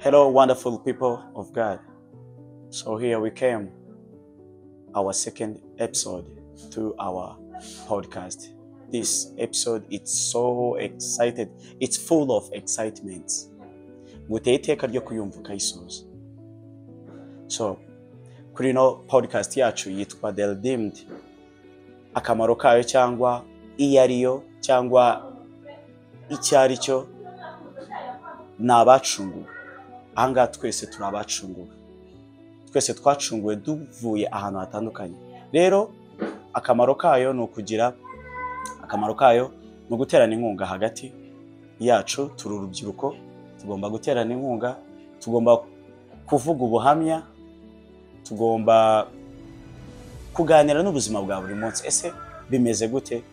Hello, wonderful people of God. So here we came, our second episode to our podcast. This episode, it's so excited. It's full of excitement. Nguteye iteka ryo kuyumva ukayisoza. So, kuri ino podcast yacu yitwa The Redeemed, akamaro kayo cyangwa iyo ariyo cyangwa icyo ari cyo ni abacunguwe. Ahangaha twese turi abacunguwe, twese twacunguwe duvuye ahantu hatandukanye. Rero akamaro kayo ni ukugira, akamaro kayo ni uguterana inkunga hagati yacu. Turi urubyiruko, tugomba guterana inkunga, tugomba kuvuga ubuhamya, tugomba kuganira n'ubuzima bwa buri munsi. Ese bimeze gute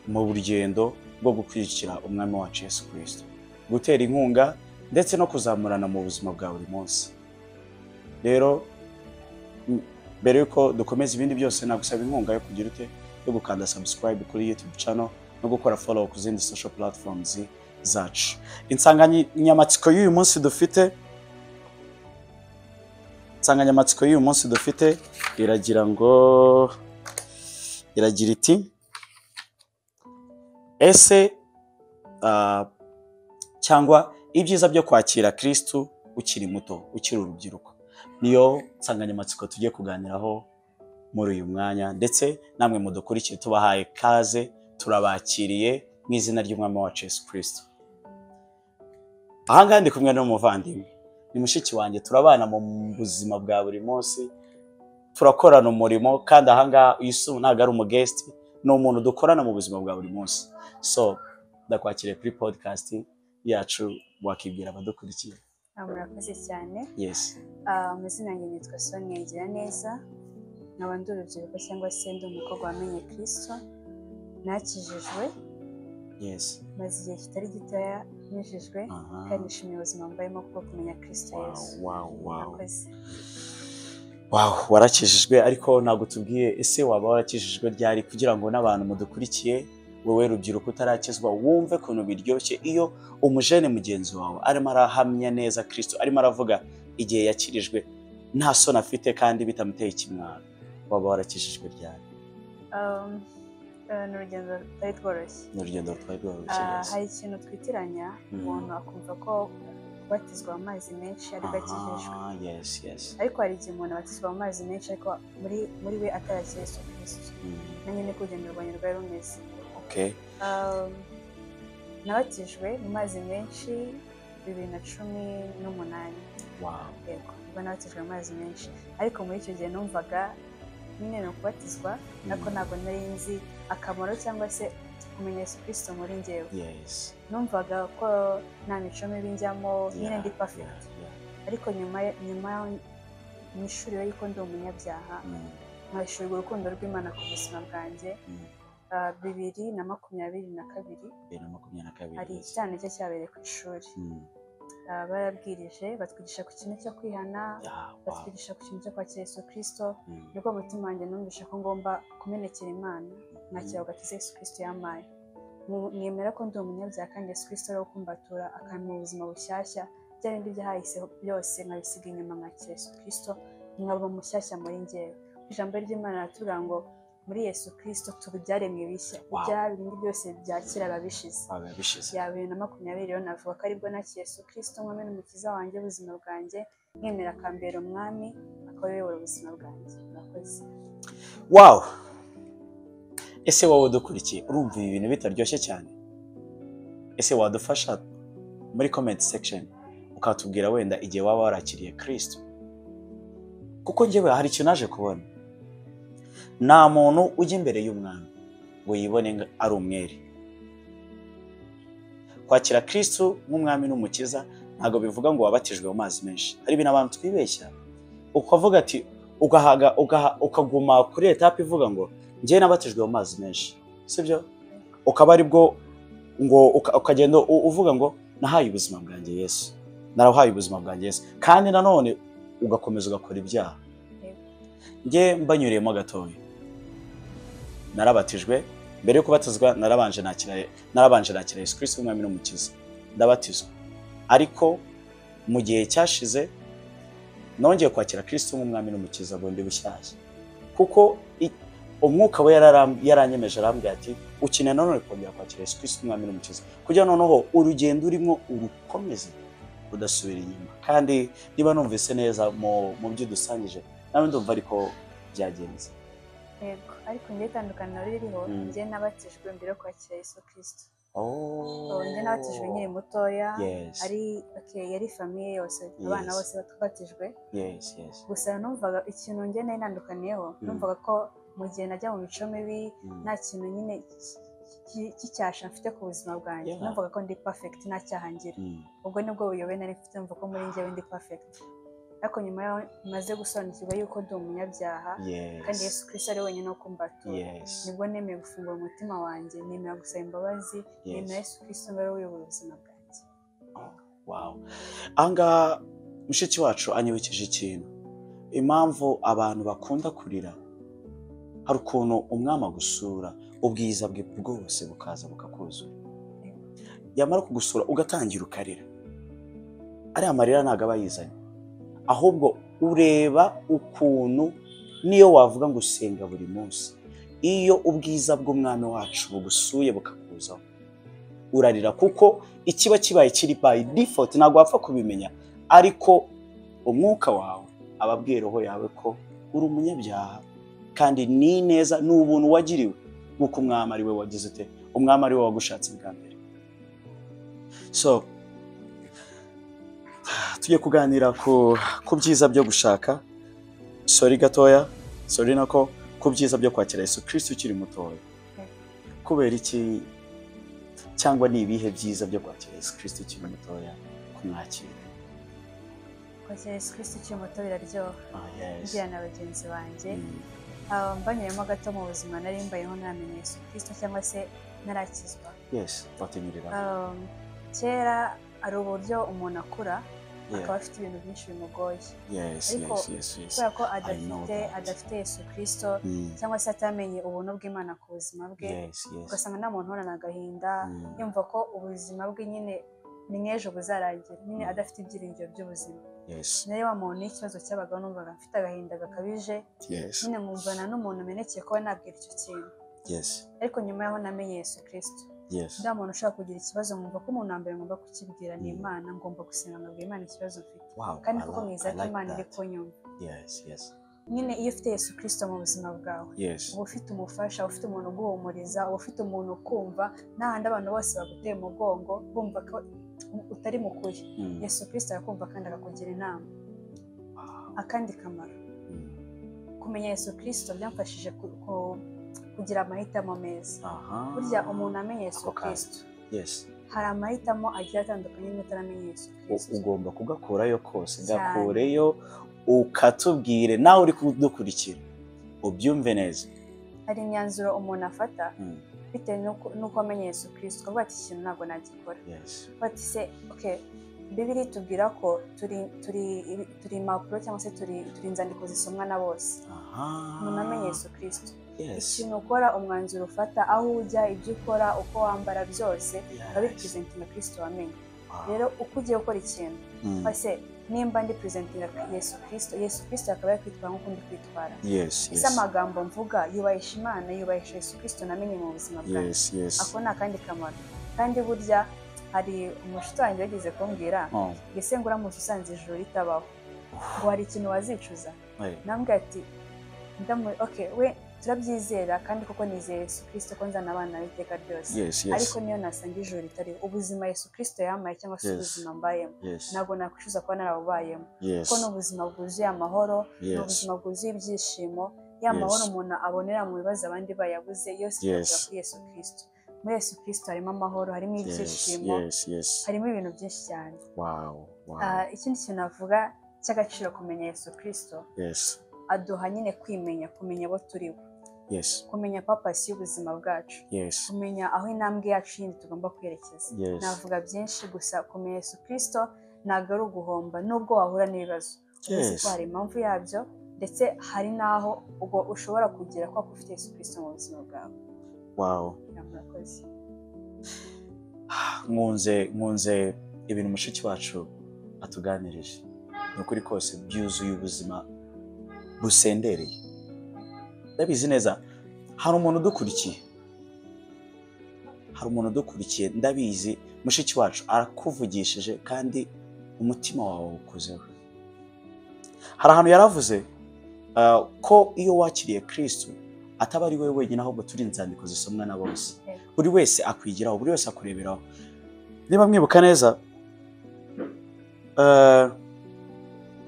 mu rugendo rwo gukurikira Umwami wacu Yesu Kirisito? Gutera inkunga ndetse no kuzamurana mu buzima bwa buri munsi. Rero mbere yuko dukomeza ibindi byose, nagusaba inkunga yo kugira ute? Yo gukanda subscribe kuri YouTube channel no gukora follow ku zindi social platforms zacu. Insanganyamatsiko y'uyu munsi dufite iragira ngo, iragira iti: ese cyangwa ibyiza byo kwakira Kristu ukiri muto, ukiri urubyiruko? Niyo nsanganyamatsiko tugiye kuganiraho muri uyu mwanya, ndetse namwe mudukurikiye tubahaye kaze, turabakiriye mu izina ry'Umwami wacu Yesu Kristo. Ahangaha ndi kumwe n'umuvandimwe, ni mushiki wanjye, turabana mu buzima bwa buri munsi, turakorana umurimo, kandi ahangaha uyu ntabwo ari umuguest, ni umuntu dukorana mu buzima bwa buri munsi. So ndakwakiriye kuri podcast yacu, wakibwira abadukurikiye? Murakoze cyane. Yes. Amazina yanjye nitwa Sonia Igiraneza, nkaba ndi urubyiruko cyangwa se ndi umukobwa wamenye Kristo, nakijijwe, maze igihe kitari gitoya nkijijwe, kandi nishimiye ubuzima mbayemo kubwo kumenya Kristo Yesu. Murakoze. Wow, warakijijwe, ariko ntabwo tubwiye ese waba warakijijwe ryari, kugira ngo n'abantu mudukurikiye, wowe rubyiruko utarakizwa, wumve ukuntu biryoshye iyo umujene mugenzi wawe arimo arahamya neza Kristo, arimo aravuga igihe yakirijwe nta soni afite kandi bitamuteye ikimwaro. Waba warakijijwe ryari? Ni urugendo rutari rworoshye. Ni urugendo rutari rworoshye. Hari ikintu twitiranya, umuntu akumva ko kubatizwa mu mazi menshi aribwo akijijwe. Ariko hari igihe umuntu abatizwa mu mazi menshi ariko muri we atarakira Yesu Kristo. Nanjye niko urugendo rwanjye rwari rumeze. Nabatijwe mu mazi menshi 2018. Yego, ubwo nabatijwe mu mazi menshi, ariko muri icyo gihe numvaga nyine ni ukubatizwa, ariko ntabwo nari nzi akamaro cyangwa se kumenya Yesu Kristo muri njyewe. Numvaga ko nta mico mibi njyamo, nyine ndi perfect. Ariko nyuma nishuriwe yuko ndi umunyabyaha, nkashurirwa urukundo rw'Imana ku buzima bwanjye. 2022. 2022. Hari igiterane cye cyabereye ku ishuri. Barabwirije, batwigisha ku kintu cyo kwihana, batwigisha ku kintu cyo kwakira Yesu Kristo. Nibwo mutima wanjye numvisha ko ngomba kumenekera Imana, nkakira agakiza Yesu Kristo yampaye. Mwemera ko ndi umunyabyaha kandi Yesu Kristo ari kumbatura akampa ubuzima bushyashya, bya bindi byahise byose nkabisiga inyuma, nkakira Yesu Kristo, nkaba mushyashya muri njyewe. Ijambo ry'Imana riratubwira ngo muri Yesu Kristo tuba ibyaremwe bishya, bya bindi byose bya kera biba bishize. Biba bishize. Ya 2020 rero navuga ko aribwo nakiriye Yesu Kristo nk'umwami n'umukiza wanjye, ubuzima bwanjye mwemera akambera umwami, akaba ayobora ubuzima bwanjye. Murakoze. Wow, ese wowe udukurikiye urumva ibi bintu bitaryoshye cyane? Ese wadufasha muri comment section ukatubwira wenda igihe waba warakiriye Kristo? Kuko njyewe hari ikintu naje kubona: nta muntu ujya imbere y'Umwami ngo yibone ngo ari umwere. Kwakira Kristo nk'umwami n'umukiza ntabwo bivuga ngo wabatijwe mu mazi menshi. Hari ibintu abantu twibeshya, ukavuga ati ugahaga ugaha, ukaguma kuri étape ivuga ngo njyewe nabatijwe mu mazi menshi, sibyo? Ukaba aribwo ngo ukagenda uvuga ngo nahaye ubuzima bwanjye Yesu, narahaye ubuzima bwanjye Yesu, kandi nanone ugakomeza ugakora ibyaha. Njye mbanyuriyemo gatoya, narabatijwe. Mbere yo kubatizwa narabanje nakira Yesu Kristo nk'umwami n'umukiza, ndabatizwa, ariko Mu gihe cyashize nongeye kwakira Kristo nk'umwami n'umukiza bundi bushyashya, kuko umwuka we yaranyemeje arambwira ati ukeneye nanone kongera kwakira Yesu Kristo umwami n'umukiza, kugira noneho urugendo urimo urukomeze udasubira inyuma. Kandi niba numvise neza mu byo dusangije, nawe ndumva ariko byagenze. Yego, ariko njye itandukaniro ririho, njye nabatijwe mbere yo kwakira Yesu Kristo. Njye nabatijwe nkiri mutoya, ari yari famille yose, abana bose batwatijwe. Gusa numvaga ikintu njye nari nandukaniyeho, numvaga ko mu gihe najya mu mico mibi, nta kintu nyine cy'icyasha mfite ku buzima bwanjye, numvaga ko ndi perfect, nta cyaha ngira. Ubwo nibwo buyobe nari mfite, numva ko muri njyewe ndi perfect. Ariko nyuma yaho maze gusobanukirwa yuko ndi umunyabyaha, kandi Yesu Kristo ari wenyine wo kumbatura, nibwo nemeye gufungura umutima wanjye, nemera gusaba imbabazi, nemera Yesu Kristo ngo ari we uyobora ubuzima bwanjye. Wow. Ahangaha mushiki wacu anyibukije ikintu, impamvu abantu bakunda kurira, hari ukuntu umwami agusura ubwiza bwe bwose bukaza bukakuzura, yamara kugusura ugatangira ukarira. Ariya marira ntabwo aba yizanye, ahubwo ureba ukuntu niyo wavuga ngo usenga buri munsi, iyo ubwiza bw'umwami wacu bugusuye bukakuzaho urarira, kuko ikiba kibaye kiri by default, ntabwo wapfa kubimenya, ariko umwuka wawe ababwiye roho yawe ko uri umunyabyaha, kandi ni neza, ni ubuntu wagiriwe, nk'uko umwami ari we wagize ute, umwami ari we wagushatse bwa mbere. So tugiye kuganira ku byiza byo gushaka, sorry gatoya, sorry nako, ku byiza byo kwakira Yesu Kristo ukiri mutoya. Kubera iki, cyangwa ni ibihe byiza byo kwakira Yesu Kristo ukiri mutoya, kumwakira? Kwakira Yesu Kristo ukiri muto biraryoha. Ngira na bagenzi banjye, mbanyuremo gato mu buzima nari mbayeho namenye Yesu Kristo cyangwa se narakizwa. Kera ari uburyo umuntu akura akaba afite ibintu byinshi bimugoye, ariko kubera ko adafite Yesu Kristo cyangwa se atamenye ubuntu bw'Imana ku buzima bwe, ugasanga nta muntu uhorana agahinda, yumva ko ubuzima bwe nyine ni nk'ejo buzarangira, nyine adafite ibyiringiro by'ubuzima. Nari wa muntu n'ikibazo cyabagaho, numvaga mfite agahinda gakabije, nyine nkumvana n'umuntu umenekeye kuba nabwira icyo kintu. Ariko nyuma yaho namenye Yesu Kristo, nda muntu ushaka kugira ikibazo nkumva ko umuntu wa mbere ngomba kukibwira ni Imana, ngomba gusenga nkabwira Imana ikibazo mfite, kandi kuko mwizera ko Imana iri kunyumva. Nyine iyo ufite Yesu Kristo mu buzima bwawe, uba ufite umufasha, uba ufite umuntu uguhumuriza, uba ufite umuntu ukumva, n'ahandi abantu bose baguteye umugongo bumva ko utari mukuri, Yesu Kristo arakumva kandi akakugira inama. Akandi kamaro, kumenya Yesu Kristo byamfashije kugira amahitamo meza. Burya umuntu amenye Yesu Kristo, hari amahitamo agiye atandukanye n'utaramenya Yesu Kristo. Ugomba kugakurayo kose, gakureyo ukatubwire nawe uri kudukurikira ubyumve neza. Hari imyanzuro umuntu afata bitewe n'uko amenye Yesu Kristo, ukavuga ati ikintu ntabwo nagikora. Bati se okay, Bibiliya itubwira ko turi impapuro cyangwa se turi inzandiko zisomwa na bose. Umuntu amenye Yesu Kristo, ikintu ukora, umwanzuro ufata, aho ujya, ibyo ukora, uko wambara, byose biba bipresentinga Kristo wamenye. Rero uko ugiye gukora ikintu, ese nimba ndi presentinga Yesu Kristo, Yesu Kristo akaba yakwitwara nk'uko ndi kwitwara. Ese amagambo mvuga yubahisha Imana, yubahisha Yesu Kristo namenye mu buzima bwanjye. Ako ni akandi kamaro. Kandi burya hari umushuti wanjye wageze kumbwira ese ngo uramutse usanze ijuru ritabaho, ngo hari ikintu wazicuza? Nambwira ati we turabyizera kandi koko nizeye Yesu Kristo ko nzana abana b'iteka ryose, ariko niyo nasanga ijuru ritariho, ubuzima Yesu Kristo yampaye cyangwa se ubuzima mbayemo ntabwo nakwicuza kuba narabubayemo, kuko ni ubuzima bwuzuye amahoro, ni ubuzima bwuzuye ibyishimo, ya mahoro umuntu abonera mu bibazo abandi bayabuze yose yakura kuri Yesu Kristo. Muri Yesu Kristo harimo amahoro, harimo ibyishimo, harimo ibintu byinshi cyane. Ikindi kintu navuga cy'agaciro kumenya Yesu Kristo, aduha nyine kwimenya, kumenya abo turi bo, kumenya papasi y'ubuzima bwacu, kumenya aho intambwe yacu yindi tugomba kwerekeza. Navuga byinshi, gusa kumenya Yesu Kristo ntabwo ari uguhomba, nubwo wahura n'ibibazo uzi ko hari impamvu yabyo, ndetse hari n'aho ubwo ushobora kugera kuko ufite Yesu Kristo mu buzima bwawe. Nkunze ibintu mushiki wacu atuganirije ni ukuri kose byuzuye ubuzima busendereye. Ndabizi neza hari umuntu udukurikiye, hari umuntu udukurikiye, ndabizi mushiki wacu arakuvugishije kandi umutima wawe ukuzeho. Hari ahantu yaravuze ko iyo wakiriye Kristo ataba ari wowe wenyine, ahubwo turi inzandiko zisomwa na bose, buri wese akwigiraho, buri wese akureberaho. Niba mwibuka neza,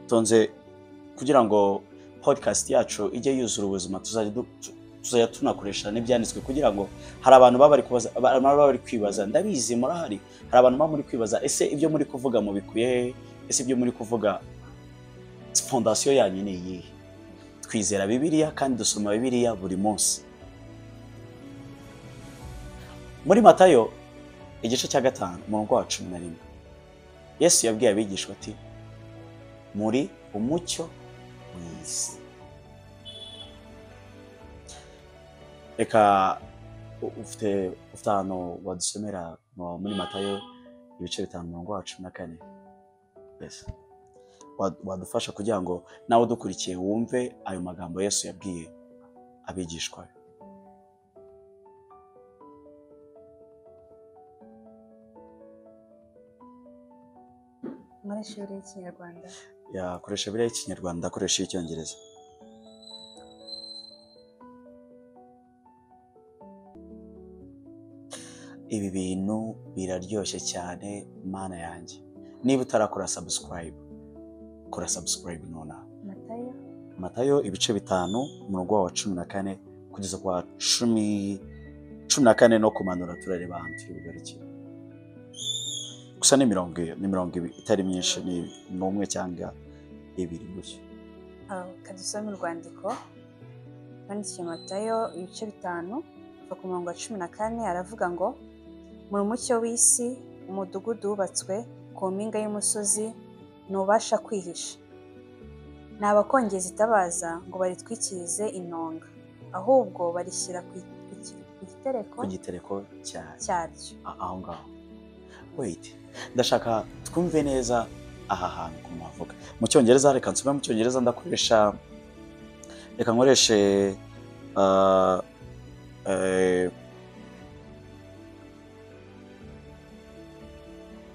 tonze kugira ngo podcast yacu ijye yuzura ubuzima, tuzajya tunakoresha n'ibyanditswe, kugira ngo hari abantu baba bari kubaza, baba bari kwibaza, ndabizi murahari, hari abantu baba muri kwibaza, ese ibyo muri kuvuga mubikuye hehe? Ese ibyo muri kuvuga fondasiyo yanyu ni iyihe? Twizera Bibiliya kandi dusoma Bibiliya buri munsi. Muri Matayo igice cya 5 umurongo wa 11, Yesu yabwiye abigishwa ati muri umucyo w'isi. Reka ufite ahantu wadusomera muri Matayo ibice 5 umurongo wa 14. Yes. Wadufasha kugira ngo nawe udukurikiye wumve ayo magambo Yesu yabwiye abigishwa be. Nkoresha Bibiliya y'Ikinyarwanda. Yakoresha Bibiliya y'Ikinyarwanda, akoresha Icyongereza. Ibi bintu biraryoshye cyane Mana yanjye. Niba utarakora subscribe, kora subscribe nonaha. Matayo ibice 5 umurongo wa 14 kugeza kwa 14 no kumanura, turareba ahantu turi bugarukire. Gusa ni mirongo itari myinshi, ni umwe cyangwa ibiri gutyo. Kadusome urwandiko rwandikiwe Matayo ibice 5 kuva ku murongo wa 14, aravuga ngo muri umucyo w'isi, umudugudu wubatswe ku mpinga y'umusozi ntubasha kwihisha. Ni abakongeza itabaza ngo baritwikirize intonga, ahubwo barishyira ku gitereko cyaryo. Aho ngaho. Wait, ndashaka twumve neza aha hantu ukuntu havuga. Mu Cyongereza, reka nsome mu Cyongereza, ndakoresha, reka nkoreshe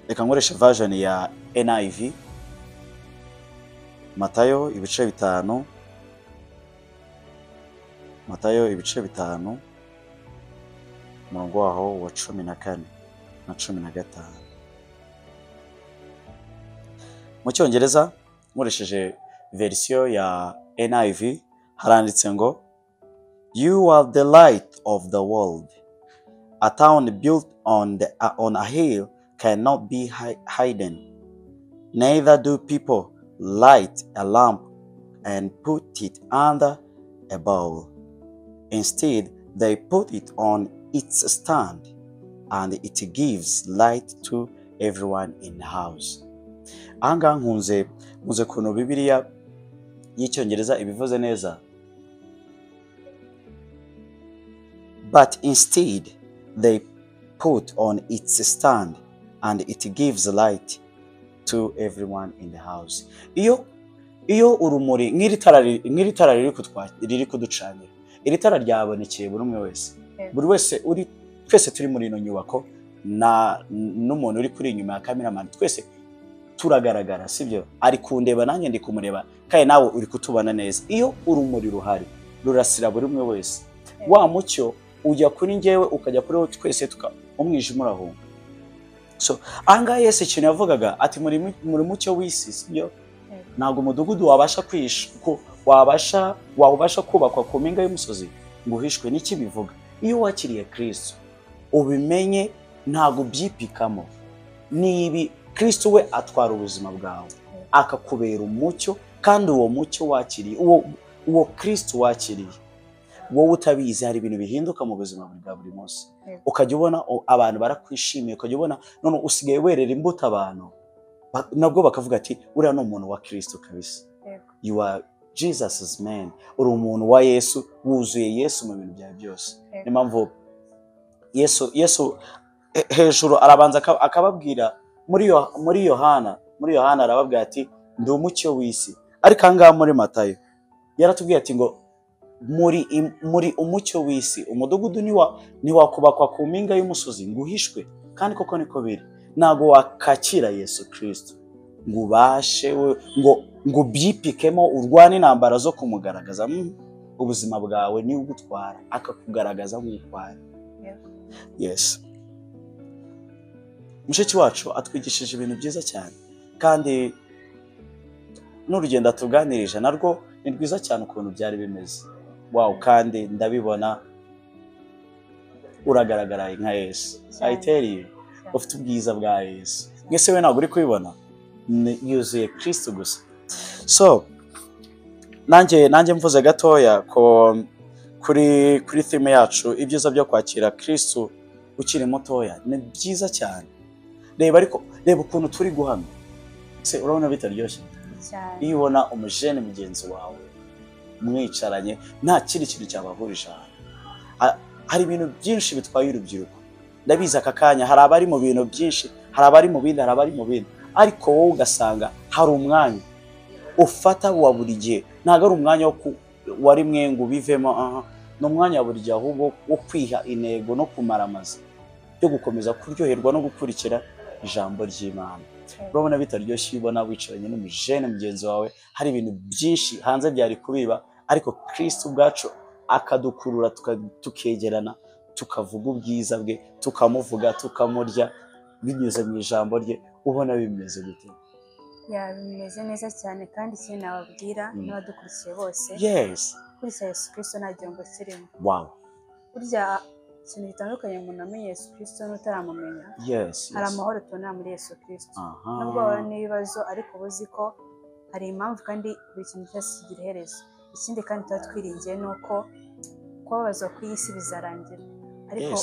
reka nkoreshe version ya NIV. Matayo ibice 5, Matayo ibice 5 umurongo waho wa 14 na 15. Mu Cyongereza nkoresheje version ya NIV haranditse ngo You are the light of the world. A town built on a hill cannot be hidden. Neither do people light a lamp and put it under a bowl. Instead, they put it on its stand, and it gives light to everyone in the house. Aha nkunze kuntu Bibiliya y'Icyongereza ibivuze neza. But instead, they put on its stand, and it gives light to everyone in the house. Iyo urumuri nk'iri tara riri kuducanira, iri tara ryabonekeye buri umwe wese, buri wese uri, twese turi muri ino nyubako na n'umuntu uri kuri inyuma ya cameraman, twese turagaragara, sibyo? Ari kundeba nanjye ndi kumureba, kandi nawe uri kutubona neza. Iyo urumuri ruhari rurasira buri umwe wese, wa mucyo ujya kuri njyewe ukajya kuri wowe, twese umwijima urahunga. So ahangaha Yesu ikintu yavugaga ati muri mucyo w'isi, sibyo? Ntabwo umudugudu wabasha wabasha kubakwa ku mpinga y'umusozi ngo uhishwe. N'iki bivuga? Iyo wakiriye Kristo ubimenye, ntabwo ubyipikamo. Nibi Kristo we atwara ubuzima bwawe akakubera umucyo, kandi uwo mucyo wakiriye, uwo Kristo wakiriye, wowe utabizi hari ibintu bihinduka mu buzima bwa buri munsi. Ukajya ubona abantu barakwishimiye, ukajya ubona none usigaye werera imbuto abantu, nabwo bakavuga ati uriya ni umuntu wa Kristo kabisa. You are Jesus's man. Uri umuntu wa Yesu, wuzuye Yesu mu bintu byawe byose. Niyo mpamvu Yesu hejuru arabanza akababwira muri Yohana Muri Yohana arababwira ati ndi umucyo w'isi. Ariko aha ngaha muri Matayo yaratubwiye ati ngo muri umucyo w'isi, umudugudu ntiwakubakwa ku mpinga y'umusozi ngo uhishwe. Kandi koko niko biri, ntabwo wakakira Yesu Kristo ngo ubashe ngo ubyipikemo urwane intambara zo kumugaragaza. Ubuzima bwawe ni ugutwara akakugaragaza nk'uko ari. Yes. Mushiki wacu atwigishije ibintu byiza cyane, kandi n'urugendo atuganirije narwo ni rwiza cyane ukuntu byari bimeze. Wow, kandi ndabibona uragaragara nka Yesu. I tell you, ufite ubwiza bwa Yesu. Mwese we ntabwo uri kubibona, yuzuye Kristo gusa. So nanjye mvuze gatoya ko kuri theme yacu, ibyiza byo kwakira Kristo ukiri mutoya ni byiza cyane. Reba, ariko reba ukuntu turi guhamya. Se urabona bitaryoshye? Iyo ubona umujene mugenzi wawe mwicaranye nta kindi kintu cyabahurije ahantu. Hari ibintu byinshi bitwaye urubyiruko. Ndabizi aka kanya hari abari mu bintu byinshi, hari abari mu bindi, hari abari mu bindi, ariko wowe ugasanga hari umwanya ufata wa buri gihe. Ntabwo ari umwanya wa rimwe ngo ubivemo, ni umwanya wa buri gihe ahubwo wo kwiha intego no kumaramaza, yo gukomeza kuryoherwa no gukurikira ijambo ry'Imana. Urabona bitaryoshye iyo ubona wicaranye n'umujene mugenzi wawe, hari ibintu byinshi hanze byari kubiba, ariko Kristo ubwacu akadukurura tukegerana, tukavuga ubwiza bwe, tukamuvuga, tukamurya binyuze mu ijambo rye. Ubona bimeze gute? Ya, bimeze neza cyane. Kandi ikintu nababwira n'abadukurikiye bose, yes, gukurikira Yesu Kristo nta gihombo kirimo. Wow. Burya ikintu gitandukanye umuntu amenye Yesu Kristo n'utaramumenya, yes, hari amahoro tubona muri Yesu Kristo. Nubwo wahura n'ibibazo, ariko uba uzi ko hari impamvu, kandi buri kintu cyose kigira iherezo. Ikindi kandi tuba twiringiye ni uko kubabazwa kw'iyi si bizarangira, ariko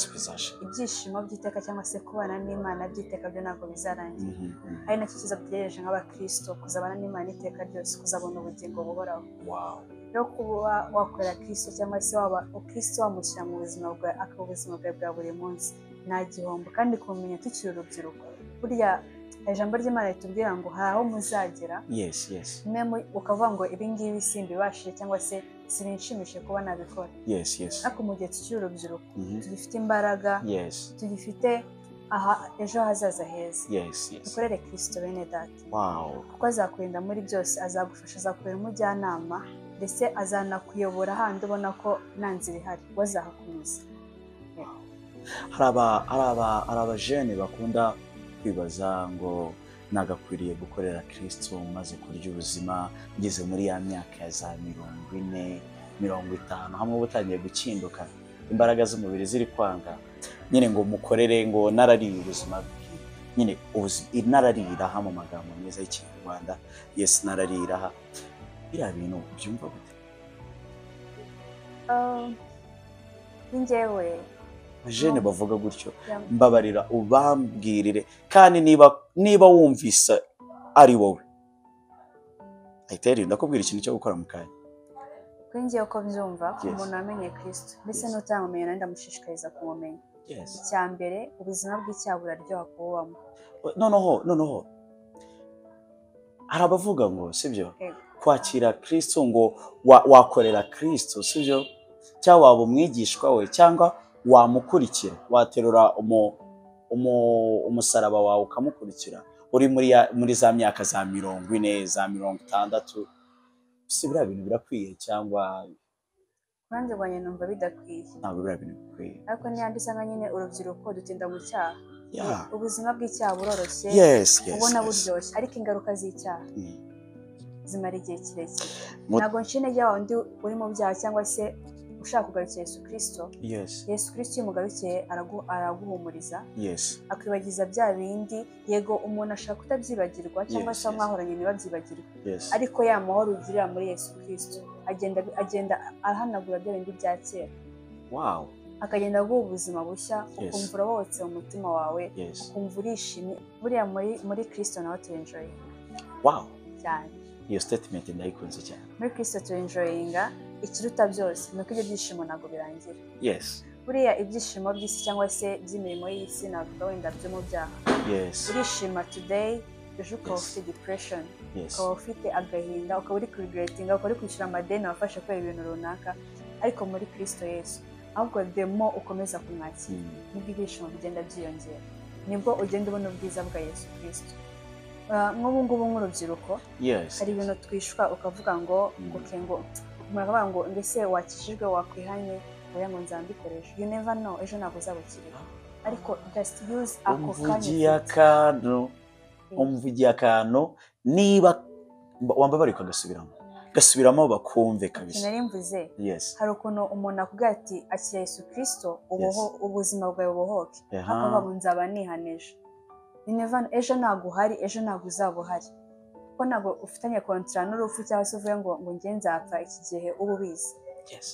ibyishimo by'iteka cyangwa se kubana n'Imana by'iteka byo ntabwo bizarangira. Ari nacyo cyiza dutegereje nk'abakristo, kuzabana n'Imana iteka ryose, kuzabona ubugingo buhoraho. Wow. Rero kuba wakorera Kristo cyangwa se waba Kristo wamushyira mu buzima bwawe, akaba ubuzima bwawe bwa buri munsi, nta gihombo. Kandi kumenya tukiri urubyiruko, burya ijambo ry'Imana ritubwira ngo hari aho muzagera, yes, yes, ukavuga ngo ibi ngibi simbibashije cyangwa se sibinshimishe kuba nabikora. Yes, yes. Ariko mu gihe tukiri urubyiruko, tugifite imbaraga, yes, tugifite aha ejo hazaza heza, yes, yes, dukorere Kristo bene data. Wow. Kuko azakurinda muri byose, azagufasha, azakubera umujyanama, ndetse azanakuyobora handi ubona ko nta nzira ihari, we azahakomeza. Hari abajene bakunda kwibaza ngo nagakwiriye gukorera Kristo maze kurya ubuzima ngeze muri ya myaka ya za 40, 50, hamwe butangiye gukinduka, imbaraga z'umubiri ziri kwanga, nyine ngo mukorere ngo narariye ubuzima nyine nararira mu magambo meza y'Ikinyarwanda. Yes, nararira. Biriya bintu byumva gute? Njyewe abajene bavuga gutyo, mbabarira ubambwirire, kandi niba wumvise ari wowe, I tell you, ndakubwira ikintu cyo gukora mu kanya. Kuri njyewe uko mbyumva, umuntu wamenye Kristo ndetse n'utaramumenya nawe ndamushishikariza kumumenya. Icya mbere, ubuzima bw'icyaha buraryoha kububamo. Noneho hari abavuga ngo sibyo kwakira Kristo ngo wakorera Kristo, sibyo, cyangwa waba umwigishwa we, cyangwa wamukurikira, waterura umusaraba wawe ukamukurikira uri muri za myaka za 40, za 60. Si biriya bintu birakwiye cyangwa? Kuruhande rwanjye numva bidakwiye. Ntabwo biriya bintu bikwiye. Ariko n'iyandi usanga nyine urubyiruko dutinda mu cyaha. Ubuzima bw'icyaha buroroshye, ubona buryoshye, ariko ingaruka z'icyaha zimara igihe kirekire. Ntabwo nca intege wa wundi uri mu byaha cyangwa se ushaka kugarukira Yesu Kristo. Yesu Kristo iyo umugarukiye araguhumuriza, akwibagiza bya bindi. Yego umuntu ashaka kutabyibagirwa cyangwa se mwahoranye ntibabyibagirwe, ariko ya mahoro ugirira muri Yesu Kristo agenda ahanagura bya bindi bya kera. Wow. Akagenda aguha ubuzima bushya, ukumva urabohotse mu mutima wawe, ukumva urishimye. Buriya muri Kristo nawe turenjoyinga. Wow. Cyane. Iyo statement ndayikunze cyane. Muri Kristo turenjoyinga. Ikiruta byose nuko ibyo byishimo ntabwo birangira. Yes. Buriya ibyishimo by'isi cyangwa se by'imirimo y'isi navuga wenda byo mu byaha. Yes. Urishima today, Ejo ukaba ufite depression, ukaba ufite agahinda, ukaba uri kuregretinga, ukaba uri kwishyura amadeni wafashe kubera ibintu runaka. Ariko muri Kristo Yesu, ahubwo the more ukomeza kumwakira, nibwo ibyishimo bigenda byiyongera, nibwo ugenda ubona ubwiza bwa Yesu Kristo. Nk'ubu ngubu nk'urubyiruko, hari ibintu twishwa ukavuga ngo ngo muravuga ngo mbese wakijijwe wakwihanye, oya ngo nzambikoresha. You never know, ejo ntabwo uzaba ukiriho. Ariko just use ako kanya. Umvugiye akantu, niba wambabari ukagasubiramo, gasubiramo bakumve kabisa. Nari mvuze, hari ukuntu umuntu akubwira ati akira Yesu Kristo, ubuzima bwawe bubohoke, akavuga ngo nzaba nihaneje. Ejo ntabwo uhari, ejo ntabwo uzaba uhari, kuko ntabwo ufitanye kontara n'urupfu cyangwa se uvuye ngo njye nzapfa iki gihe, uba ubizi.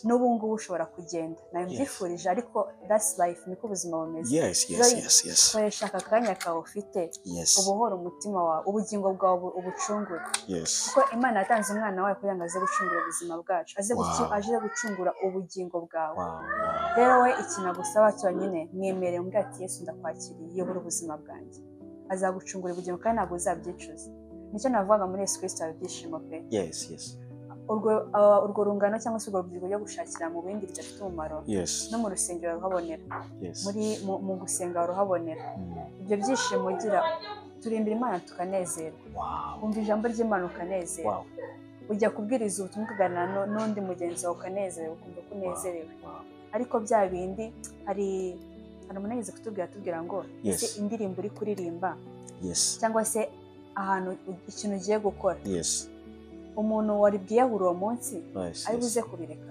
N'ubu ngubu ushobora kugenda, nawe mbyifurije, ariko that's life, niko ubuzima bumeze. Koresha aka kanya kawe ufite, ubohore umutima wawe, ubugingo bwawe ubucungure. Kuko Imana yatanze umwana wayo kugira ngo aze gucungura ubuzima bwacu, aze gucungura ubugingo bwawe. Rero we ikintu agusaba cyonyine, mwemere umbwire ati Yesu ndakwakiriye, yobora ubuzima bwanjye, azagucungura ubugingo kandi ntabwo uzabyicuza. Nicyo navugaga, muri Yesu Kristo hari ibyishimo pe. Urwo rungano cyangwa se urwo rubyiruko rwo gushakira mu bindi bidafite umumaro, no mu rusengero ruhabonera, muri mu gusenga ruhabonera. Ibyo byishimo ugira, turimbira Imana tukanezerwa, wumva ijambo ry'Imana ukanezerwa, ujya kubwiriza ubutumwa ukaganira n'undi mugenzi wawe ukanezerwa, ukumva ko unezerewe. Ariko bya bindi, hari umuntu yigeze kutubwira ngo ese indirimbo uri kuririmba cyangwa se ahantu ikintu ugiye gukora, umuntu wari bwiyahura uwo munsi ari buze kubireka?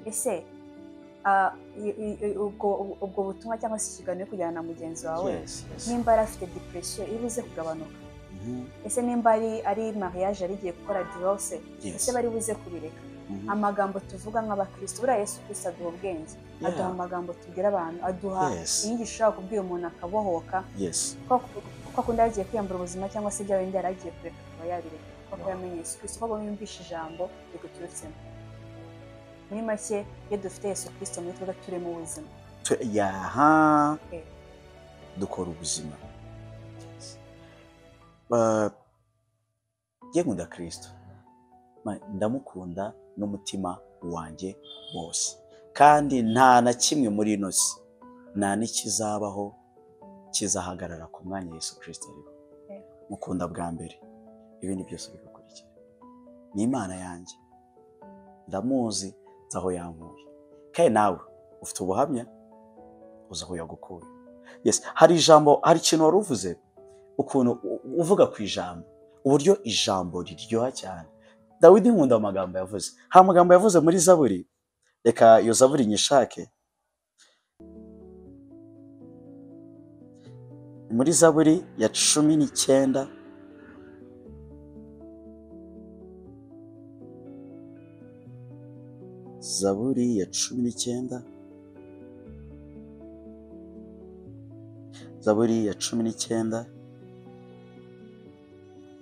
Ese ubwo butumwa cyangwa se ikiganiro kujyana na mugenzi wawe, nimba yari afite depression iri buze kugabanuka? Ese nimba ari mariage yari igiye gukora divorce, ese bari buze kubireka? Amagambo tuvuga nk'abakristo, buriya Yesu Kristo aduha ubwenge, aduha amagambo tubwira abantu, aduha inyigisho ushobora kubwira umuntu akabohoka, kuko akunda yagiye kwiyambura ubuzima cyangwa se bya bindi yari agiye kureka akaba yabireka, kuko yamenye Yesu Kristo, kuko yumvishe ijambo riguturutsemo. Muri make, iyo dufite Yesu Kristo muri twebwe turi mu buzima, dukora ubuzima. Njye nkunda Kristo, ndamukunda n'umutima wanjye wose, kandi nta na kimwe muri ino si, nta n'ikizabaho kizahagarara ku mwanya Yesu Kristo ariho. Mukunda bwa mbere, ibindi byose bigakurikira. Ni Imana yanjye, ndamuzi, nzi aho yankuye. Kandi nawe ufite ubuhamya, uzi aho yagukuye. Hari ijambo, hari ikintu wari uvuze, ukuntu uvuga ku ijambo, uburyo ijambo riryoha cyane. Dawidi nkunda amagambo yavuze. Hari amagambo yavuze muri Zaburi, reka iyo Zaburi nyishake. Muri Zaburi ya 19, Zaburi ya 19, Zaburi ya 19,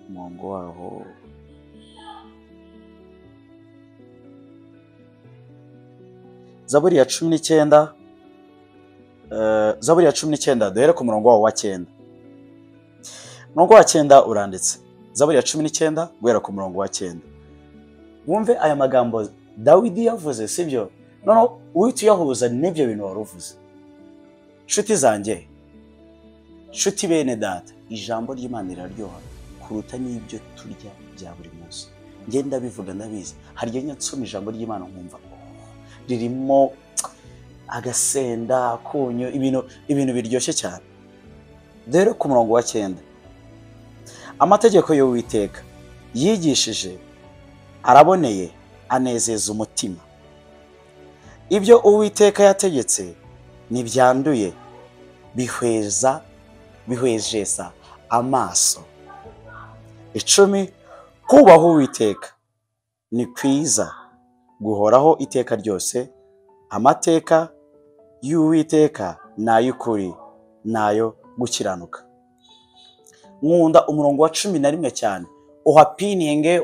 umurongo waho Zaburi ya 19, Zaburi ya 19, duhere ku murongo wawo wa 9. Umurongo wa 9 uranditse. Zaburi ya 19 guhera ku murongo wa 9. Wumve aya magambo Dawidi yavuze, sibyo? Noneho uhita uyahuza n'ibyo bintu wari uvuze. Nshuti zanjye, nshuti bene data, ijambo ry'Imana riraryoha kuruta n'ibyo turya bya buri munsi. Njye ndabivuga ndabizi. Hari igihe nsoma ijambo ry'Imana nkumva ririmo agasenda, akunyu, ibintu biryoshye cyane. Dore ku murongo wa 9, amategeko y'Uwiteka yigishije araboneye, anezeza umutima. Ibyo Uwiteka yategetse ntibyanduye, bihwejesa amaso. 10, kubaha Uwiteka ni kwiza, guhoraho iteka ryose. Amateka y'Uwiteka n'ay'ukuri n'ayo gukiranuka. Nkunda umurongo wa 11 cyane, uhapininge,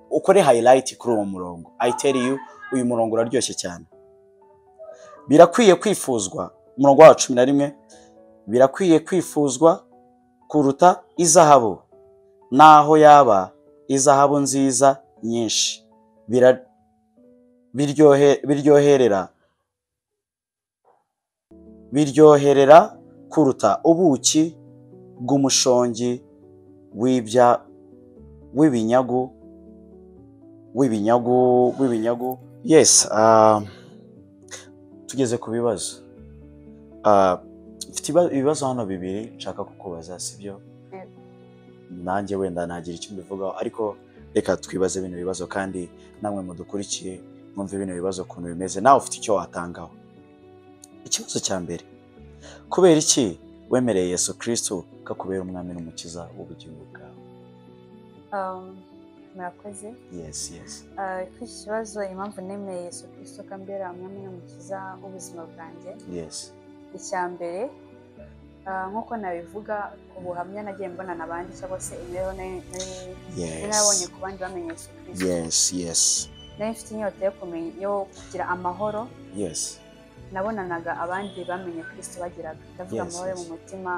ukore highlight kuri uwo murongo. I tell you, uyu murongo uraryoshye cyane. Birakwiye kwifuzwa, umurongo wa 11, birakwiye kwifuzwa kuruta izahabu, naho yaba izahabu nziza nyinshi, biryoherera kuruta ubuki bw'umushongi w'ibinyagu. Yes, tugeze ku bibazo. Mfite ibibazo hano bibiri nshaka kukubaza, sibyo? Nanjye wenda nagira icyo mbivugaho, ariko reka twibaze bino bibazo kandi namwe mudukurikiye mwumve bino bibazo ukuntu bimeze, nawe ufite icyo watangaho. Ikibazo cya mbere, kubera iki wemereye Yesu Kristo kakubera umwami n'umukiza w'ubugingo bwawe? Murakoze. Yes, yes. Kuri iki kibazo, impamvu nemeye Yesu Kristo kambera umwami n'umukiza w'ubuzima bwanjye. Yes. Icya mbere, nk'uko nabivuga ubuhamya nagiye mbona n'abandi cyangwa se imibereho nabonye ku bandi bamenye Yesu Kristo. Yes, yes. Nari mfite inyota yo kumenya, yo kugira amahoro. Yes. Nabonanaga abandi bamenye Kristo bagiraga. Ndavuga amahoro mu mutima,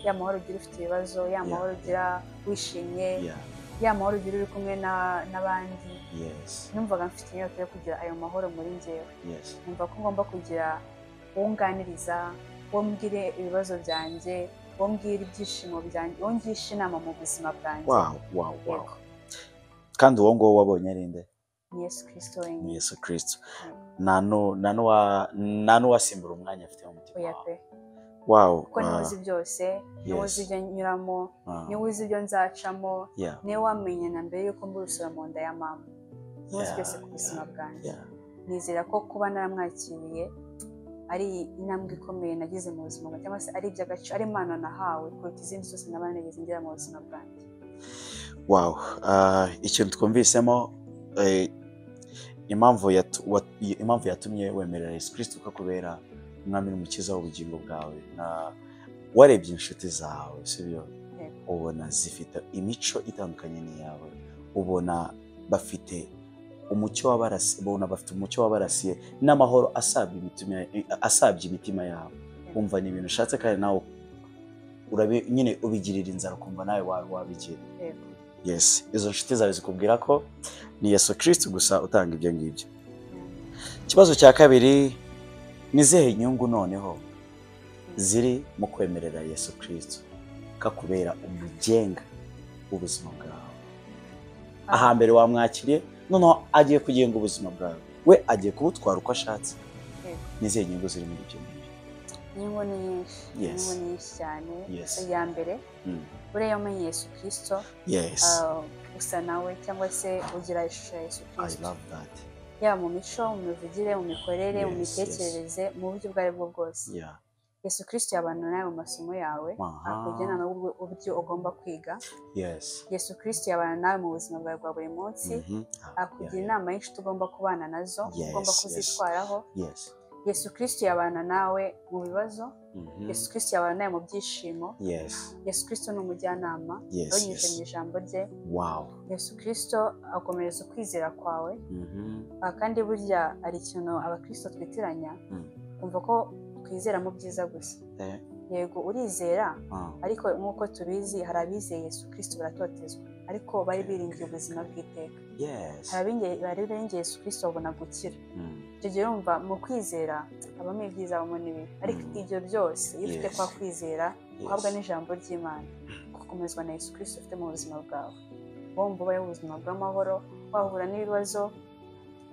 ya mahoro ugira ufite ibibazo, ya mahoro ugira wishimye, ya mahoro ugira uri kumwe n'abandi. Yes. Numvaga mfite inyota yo kugira ayo mahoro muri njyewe. Yes. Numva ko ngomba kugira uwunganiriza, uwo mbwire ibibazo byanjye, uwo mbwire ibyishimo byanjye, uwo ngisha inama mu buzima bwanjye. Wow, wow, wow. Kandi uwo nguwo wabonye ari nde? Ni Yesu Kristo wenyine. Ni Yesu Kristo. Nta n'uwasimbura umwanya afite mu mutima wawe. Wow. Kuko niwe uzi byose, niwe uzi ibyo nyuramo, niwe uzi ibyo nzacamo, niwe wamenye na mbere yuko mburusura mu nda ya mama. Niwe uzi byose ku buzima bwanjye. Nizera ko kuba naramwakiriye ari intambwe ikomeye nagize mu buzima bwanjye, cyangwa se ari iby'agaciro, ari impano nahawe kuruta izindi zose naba narigeze ngira mu buzima bwanjye. Wow. Ikintu twumvisemo, impamvu yatumye wemerera Yesu Kristo kakubera umwami n'umukiza w'ubugingo bwawe, na warebye inshuti zawe, sibyo? Ubona zifite imico itandukanye n'iyawe, ubona bafite umucyo wabarasiye, ubona bafite umucyo wabarasiye n'amahoro asabye imitima yawe. Umva ni ibintu ushatse kandi nawe nyine ubigirira inzara, ukumva nawe wabigira. Yes, izo nshuti zawe zikubwira ko ni Yesu Kristo gusa utanga ibyo ngibyo. Ikibazo cya kabiri, ni izihe inyungu noneho ziri mu kwemerera Yesu Kristo kakubera umugenga w'ubuzima bwawe? Ahambere wamwakiriye, noneho agiye kugenga ubuzima bwawe, we agiye kubutwara uko ashatse. Ni izihe nyungu ziri muri ibyo ngibyo? Inyungu ni nyinshi. Inyungu ni nyinshi cyane. Iya mbere, buriya umenye Yesu Kristo, usa nawe cyangwa se ugira ishusho ya Yesu Kristo. I love that. Yaba mu mico, mu mivugire, mu mikorere, mu mitekerereze, mu buryo ubwo aribwo bwose. Yesu Kristo yabana nawe mu masomo yawe, akugira inama y'uburyo ugomba kwiga. Yesu Kristo yabana nawe mu buzima bwawe bwa buri munsi, akugira inama y'inshuti ugomba kubana nazo, ugomba kuzitwaraho. Yesu Kristo yabana nawe mu bibazo, Yesu Kristo yabana nawe mu byishimo. Yesu Kristo ni umujyanama, abinyujije mu ijambo rye. Yesu Kristo akomereza ukwizera kwawe. Kandi burya hari ikintu abakristo twitiranya, kumva ko twizera mu byiza gusa. Yego urizera, ariko nk'uko tubizi hari abizeye Yesu Kristo baratotezwa, ariko bari biringiye ubuzima bw'iteka. Hari abiringiye Yesu Kristo babona gukira. Icyo gihe urumva mu kwizera habamo ibyiza, habamo n'ibibi, ariko ibyo byose iyo ufite kwa kwizera uhabwa n'ijambo ry'Imana, gukomezwa na Yesu Kristo ufite mu buzima bwawe, wumva ubayeho ubuzima bw'amahoro, wahura n'ibibazo,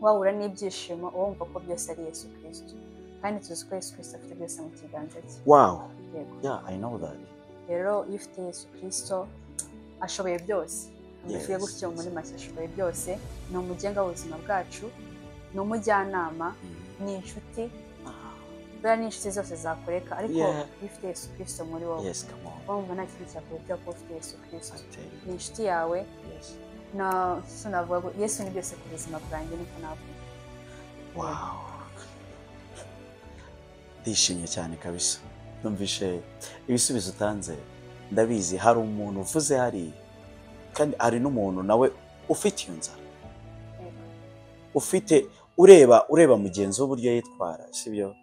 wahura n'ibyishimo, wumva ko byose ari Yesu Kristo. Kandi tuzi ko Yesu Kristo afite byose mu kiganza cye. Wow. Yeah, I know that. Rero iyo ufite Yesu Kristo ashoboye byose. Amuvuye gutyo muri make, ashoboye byose. Ni umugenga w'ubuzima bwacu, ni umujyanama, ni inshuti. Buriya ni inshuti zose zakureka, ariko iyo ufite Yesu Kristo muri wowe, wumva nta kintu cyakureka kuba ufite Yesu Kristo. Ni inshuti yawe. Navuga ngo Yesu ni byose ku buzima bwanjye, niko navuga. Wow. Ndishimye cyane kabisa. Numvishe ibisubizo utanze, ndabizi hari umuntu uvuze hari, kandi hari n'umuntu nawe ufite iyo nzara, ufite ureba mugenzi we uburyo yitwara, sibyo?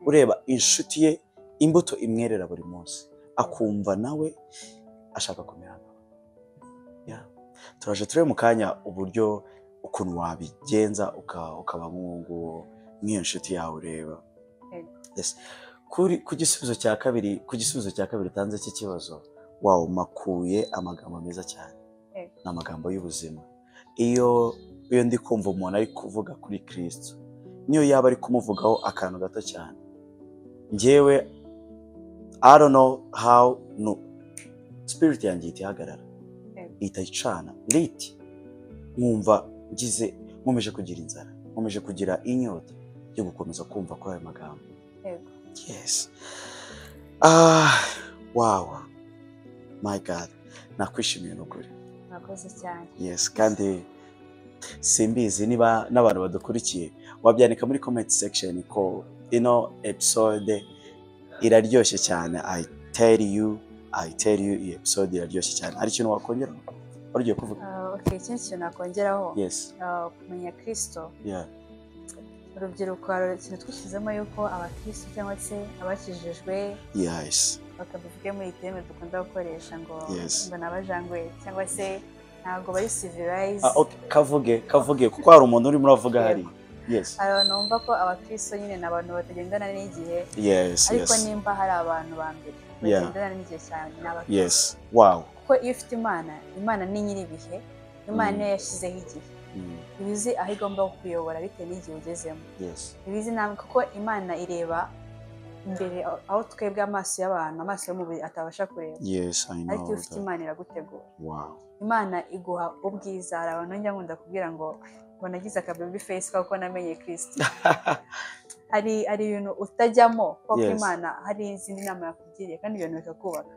Ureba inshuti ye imbuto imwerera buri munsi, akumva nawe Ashaka kumera nkawe. Yeah. Turaje turebe mu kanya uburyo ukuntu wabigenza ukaba nk'uwo nk'iyo nshuti yawe ureba. Yes. Ku gisubizo cya kabiri, ku gisubizo cya kabiri utanze cy'ikibazo, wow, makuye amagambo meza cyane. Ni amagambo y'ubuzima. Iyo ndi kumva umuntu ari kuvuga kuri Kristo, niyo yaba ari kumuvugaho akantu gato cyane, njyewe I don't know how, no spirit yanjye ihita ihagarara, ihita icana lit, nkumva ngize nkomeje kugira inzara, nkomeje kugira inyota yo gukomeza kumva kuri ayo magambo. Yes. Wow, my God, nakwishimiye n'ukuri. Murakoze cyane. Yes, kandi simbizi niba n'abantu badukurikiye wabyandika muri comment section ko ino episode iraryoshye cyane. I tell you iyi episode iraryoshye cyane. Hari ikintu wakongeraho? Wari ugiye kuvuga? Okay, ikindi kintu nakongeraho. Yes. Kumenya Kristo. Yeah. Urubyiruko hari ikintu twishyizemo yuko abakristo cyangwa se abakijijwe, yes, bakabivuge muri terme dukunda gukoresha ngo yes, ngo nabajangwe cyangwa se ntabwo bari civilized. Okay. Kavuge kuko hari umuntu urimo uravuga hari. Yes. Hari abantu bumva ko abakristo nyine ni abantu batagendana n'igihe. Yes, ariko yes, nimba hari abantu ba mbere bagendana n'igihe cyane ni abakristo. Yes. Wow. Kuko iyo ufite Imana, Imana ni nyir'ibihe, Imana niyo yashyizeho igihe. Ibizi aho igomba kukuyobora bitewe n'igihe ugezemo. Yes. Ibizi ntabwo, kuko Imana ireba imbere aho twebwe amaso y'abantu, amaso y'umubiri atabasha kureba. Yes, I know. Ariko iyo ufite Imana iragutegura. Wow. Imana iguha ubwiza. Hari abantu njya nkunda kubwira ngo nagize aka baby face kuko namenye Kristo. Hari ibintu utajyamo kuko yes, Imana hari izindi nama yakugiriye kandi ibintu bikakubaka.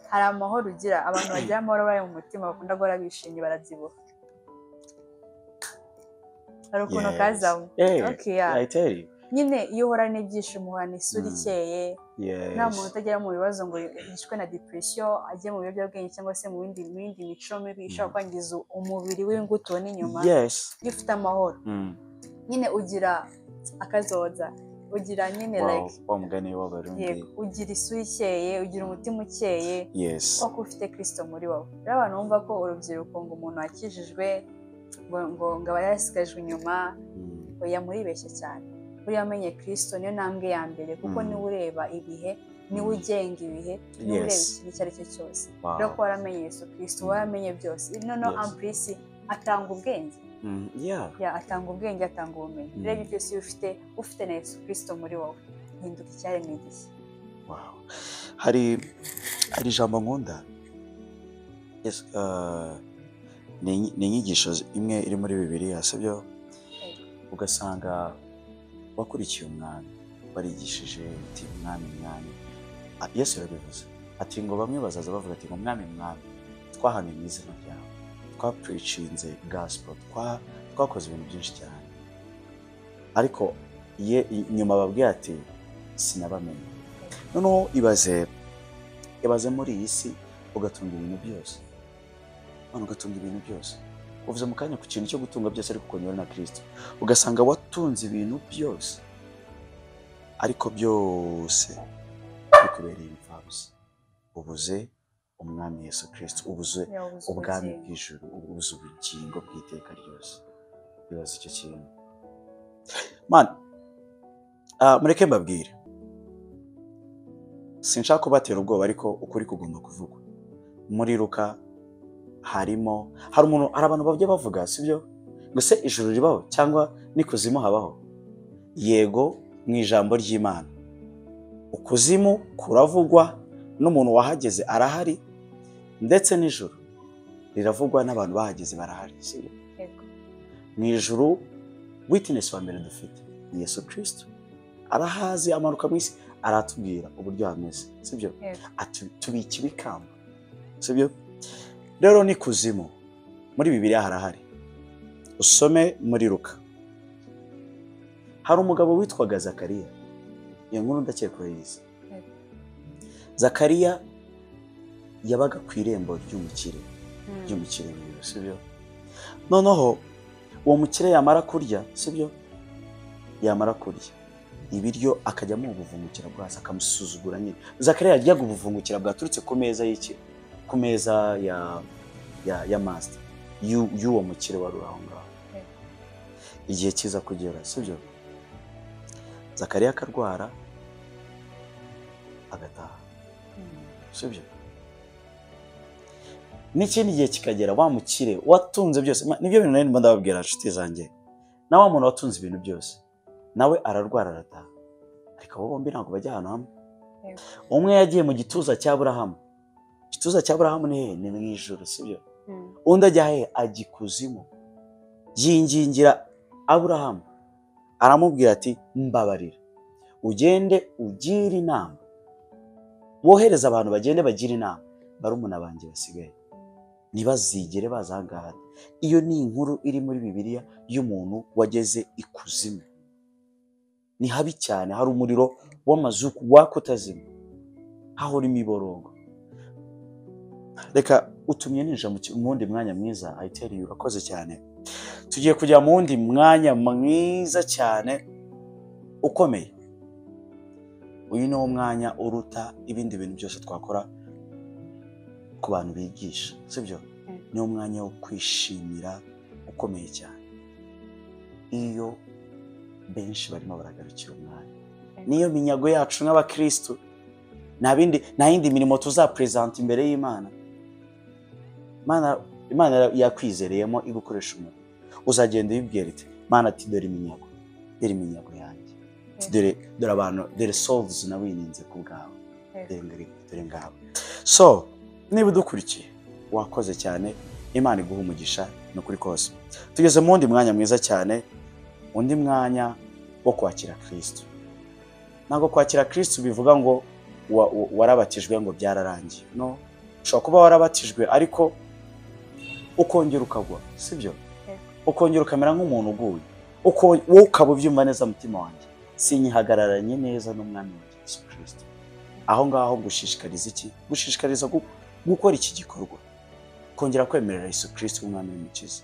Hari amahoro ugira, abantu bagira amahoro bari mu mutima bakunda guhora bishimye, barabyibuha. Hari ukuntu kazamo. Okay, yeah. I tell you. Nyine iyo uhora n'ibyishimo uhorana isura ikeye. Nta muntu utagera mu bibazo ngo yishwe na depression, ajye mu biyobyabwenge cyangwa se mu bindi mico mibi ishobora kwangiza umubiri w'ingutu n'inyuma. Yes. Iyo ufite amahoro nyine ugira akazoza, ugira nyine like wa mugani w'Abarundi, ugira isura ikeye, ugira umutima ukeye. Yes. Kuko ufite Kristo muri wowe. Rero abantu bumva ko urubyiruko ngo umuntu wakijijwe ngo aba yarasigajwe inyuma, oya, muribeshya cyane. Buriya wamenye Kristo niyo ntambwe ya mbere, kuko niwe ureba ibihe, niwe ugenga ibihe, niwe ureba ikintu icyo ari cyo cyose. Rero ko waramenye Yesu Kristo, waramenye byose. Noneho amplisi atanga ubwenge. Atanga ubwenge, atanga ubumenyi. Rero ibyo byose iyo ufite na Yesu Kristo muri wowe, uhinduka icyaremwe gishya. Wow. Hari ijambo nkunda. Yes, ni inyigisho imwe iri muri Bibiliya, sibyo? Ugasanga wakurikiye umwami, warigishije uti mwami mwami. Yesu yarabivuze ati ngo bamwe bazaza bavuga ati ngo mwami mwami, twahanuye mu izina ryawe, twapreachinze gospel, twakoze ibintu byinshi cyane, ariko ye nyuma babwiye ati sinabamenye. Noneho ibaze muri iyi si ugatunga ibintu byose, ugatunga ibintu byose. Uvuze mu kanya ku kintu cyo gutunga byose ariko ukongera na Kristo, ugasanga watunze ibintu byose ariko byose bikubereye imfabusa. Ubuze umwami Yesu Kristo, ubuze ubwami bw'ijuru, ubuze ubugingo bw'iteka ryose. Ibaze icyo kintu. Man, mureke mbabwire, sinshaka kubatera ubwoba ariko ukuri kugomba kuvugwa. Muri Luka harimo hari umuntu, hari abantu bajya bavuga, sibyo, ngo se ijuru ribaho cyangwa n'ikuzimu habaho? Yego, mu ijambo ry'Imana ukuzimu kuravugwa n'umuntu wahageze arahari, ndetse n'ijuru riravugwa n'abantu bahageze barahari, sibyo? Mu ijuru witness wa mbere dufite ni Yesu Kristo, arahazi, amanuka mu isi, aratubwira uburyo hameze, sibyo? Tubika ibikamba, sibyo? Rero ni kuzimu muri Bibiliya harahari. Usome muri Luka. Hari umugabo witwaga Zakariya. Iyo nkuru ndakeka urayizi. Zakariya yabaga ku irembo ry'umukire, ry'umukire wiwe, sibyo? Noneho uwo mukire yamara kurya, sibyo? Yamara kurya ibiryo akajyamo ubuvungukira bwase, akamusuzugura nyine. Zakariya yaryaga ubuvungukira bwaturutse ku meza y'iki? ku meza ya master y'uwo mukire wari uri aho ngaho. Igihe kiza kugera, sibyo? Zakariya akarwara agataha, sibyo? N'ikindi gihe kikagera, wa mukire watunze byose, nibyo bintu nari ndababwira inshuti zanjye, na wa muntu watunze ibintu byose nawe ararwara arataha, ariko abo bombi ntabwo bajya ahantu hamwe. Umwe yagiye mu gituza cya Aburahamu. Igituza cya Aburahamu ni hehe? Ni mu ijuru, sibyo? Undi ajya hehe? Ajya ikuzimu, yingingira Aburahamu, aramubwira ati mbabarira, ugende ugire inama, wohereza abantu bagende bagira inama barumuna banjye basigaye, ntibazigere baza aha ngaha. Iyo ni inkuru iri muri Bibiliya y'umuntu wageze ikuzimu. Ni habi cyane, hari umuriro w'amazuku waka utazima, hahora imiborogo. Reka utumye ninjira mu wundi mwanya mwiza. I tell you, urakoze cyane. Tugiye kujya mu wundi mwanya mwiza cyane ukomeye. Uyu ni wo mwanya uruta ibindi bintu byose twakora ku bantu bigisha, sibyo? Ni wo mwanya wo kwishimira ukomeye cyane, iyo benshi barimo baragarukira umwanya. Niyo minyago yacu nk'abakristo, nta yindi mirimo tuzapresenta imbere y'Imana. Imana yakwizereyemo igukoresha umuntu, uzagenda uyibwira iti Mana, ati dore iminyago, dore iminyago yanjye, dore abantu, dore souls nawininze ku bwawe, dore ngabo. So niba udukurikiye wakoze cyane, Imana iguha umugisha no kuri kose. Tugeze mu wundi mwanya mwiza cyane, undi mwanya wo kwakira Kristo. Ntabwo kwakira Kristo bivuga ngo warabatijwe ngo byararangiye. No, ushobora kuba warabatijwe ariko ukongera ukagwa, sibyo? Ukongera ukamera nk'umuntu uguye, wowe ukaba ubyumva neza, mutima wanjye sinyihagararanye neza n'umwami wanjye Yesu Kristo. Aho ngaho gushishikariza iki? Gushishikariza gukora iki gikorwa, kongera kwemerera Yesu Kristo umwami n'umukiza.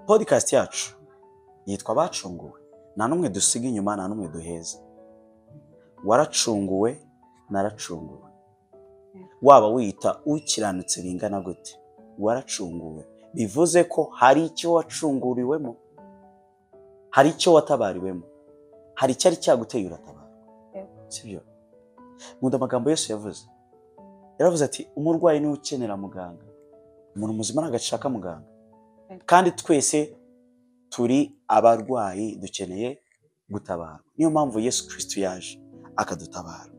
Podcast yacu yitwa Abacunguwe. Nta n'umwe dusiga inyuma, nta n'umwe duheza. Waracunguwe, naracunguwe. Waba wiyita ukiranutse bingana gute, waracunguwe. Bivuze ko hari icyo wacunguriwemo, hari icyo watabariwemo, hari icyari cyaguteye uratabara, sibyo? Nkunda amagambo Yesu yavuze. Yaravuze ati umurwayi niwe ukenera muganga, umuntu muzima ntabwo ashaka muganga. Kandi twese turi abarwayi, dukeneye gutabarwa. Niyo mpamvu Yesu Kristo yaje akadutabara.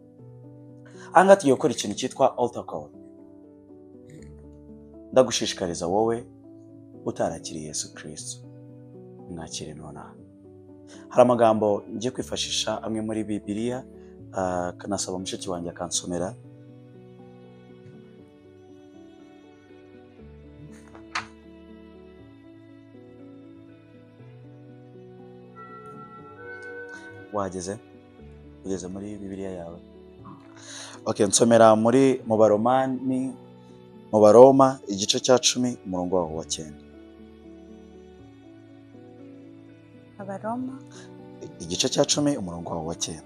Aha ngaha tugiye gukora ikintu cyitwa altar call. Ndagushishikariza wowe utarakiriye Yesu Kristo, mwakire nonaha. Hari amagambo ngiye kwifashisha amwe muri Bibiliya, kanasaba mushiki wanjye akansomera. Wageze? Ugeze muri Bibiliya yawe? Okay, nsomera muri mu Baromani, mu Baroma igice cya 10 umurongo waho wa 9. Abaroma igice cya 10 umurongo waho wa 9.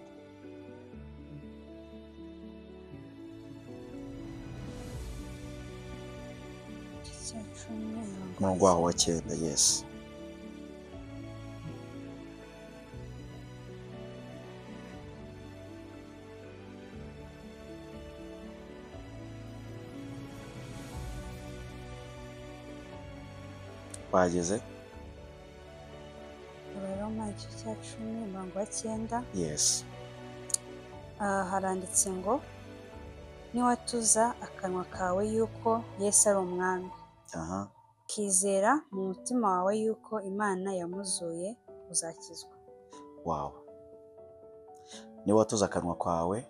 Umurongo waho wa 9, yes. Wageze? Abaroma igice cya 10 umurongo wa 9. Yes. Haranditse ngo niwatuza akanwa kawe yuko Yesu ari umwami, ukizera mu mutima wawe yuko Imana yamuzuye, uzakizwa. Wow. Niwatuza akanwa kawe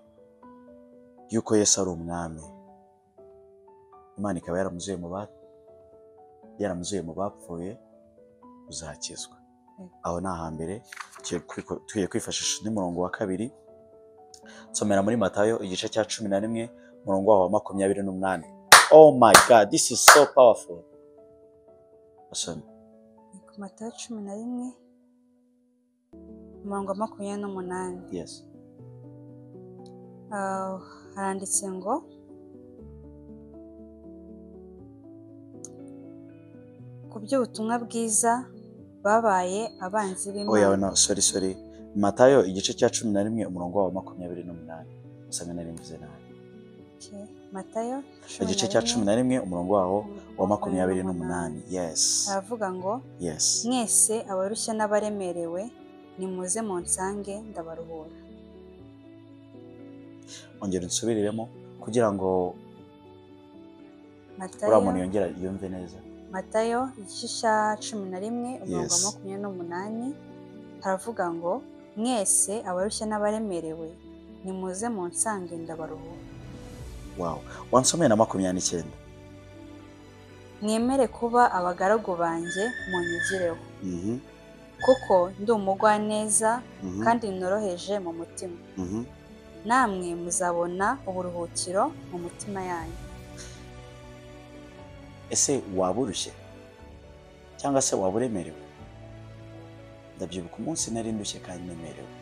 yuko Yesu ari umwami, Imana ikaba yaramuzuye mu bapfuye, uzakizwa. Aho ni ahambere. Tugiye kwifashisha undi murongo wa 2. Nsomera muri Matayo igice cya 11 umurongo waho wa 28. Oh my God, this is so powerful. Asome. Matayo 11 umurongo wa 28. Yes. Haranditse ngo ku by'ubutumwa bwiza babaye abanzi b'Imana. Oya, no, sorry. Matayo igice cya 11 umurongo wa 28. Usanga nari mvuze nabi. Okay. Matayo igice cya 11 umurongo waho wa 28. Yes. Aravuga ngo yes. Mwese abarushye n'abaremerewe nimuze munsange ndabaruhura. Ongera unsubiriremo kugira ngo uriya muntu yongera yumve neza. Matayo igice cya 11 umurongo wa 28 haravuga ngo mwese abarushye n'abaremerewe nimuze munsange ndabaruhura. Wow, wansomeye na 29. Mwemere kuba abagaragu banjye munyigireho. Kuko ndi umugwaneza kandi noroheje mu mutima. Namwe muzabona uburuhukiro mu mutima yanyu. Ese waba urushye cyangwa se waba uremerewe? Ndabyibuka umunsi nari ndushye kandi nemerewe,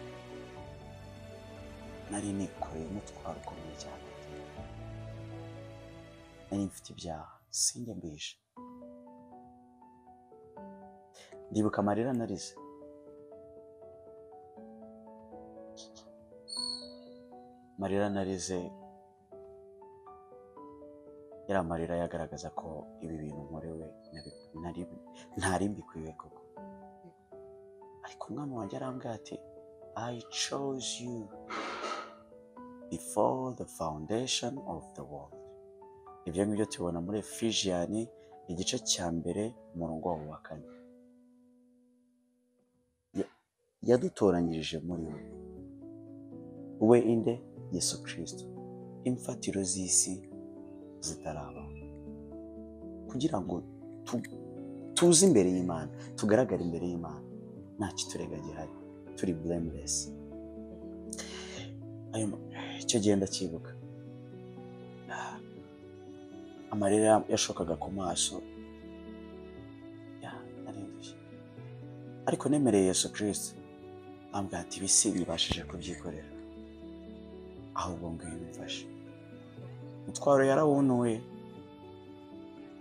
nari nikoreye umutwaro ukomeye cyane, nari mfite ibyaha sinjya mbihisha. Ndibuka amarira narize, amarira narize yari amarira yagaragaza ko ibi bintu nkorewe ntari mbikwiye koko. Ariko umwami wanjye arambwira ati I chose you before the foundation of the world. Ibyo ngibyo tubona muri Efesiyani igice cya 1 umurongo wa 4. Yadutoranyirije muri we, we inde? Yesu Kristo, imfatiro z'isi zitarabaho, kugira ngo tuze imbere y'Imana, tugaragare imbere y'Imana nta kiturega gihari, turi blameless. Ayo icyo gihe ndacyibuka, amarira yashokaga ku maso, narindushye. Ariko nemereye Yesu Kristo, ambwira ati ibi simbibashije kubyikorera, ahubwo ngwino umfashe. Umutwaro yarawuntuye.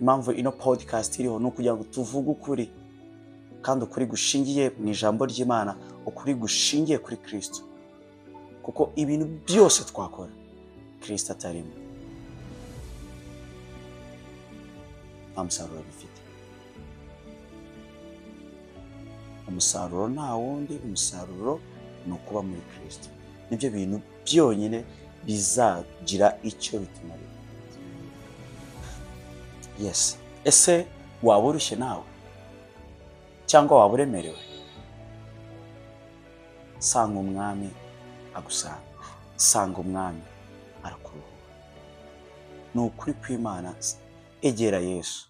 Impamvu ino podcast iriho ni ukugira ngo tuvuge ukuri, kandi ukuri gushingiye mu ijambo ry'Imana, ukuri gushingiye kuri Kristo. Kuko ibintu byose twakora Kristo atarimo nta musaruro bifite. Umusaruro nta wundi, umusaruro ni ukuba muri Kristo. Nibyo bintu byonyine bizagira icyo bitumarira. Yes. Ese waba urushye nawe cyangwa waba uremerewe? Sanga umwami agusanga, sanga umwami arakuruhura. Ni ukuri kw'Imana. Egera Yesu,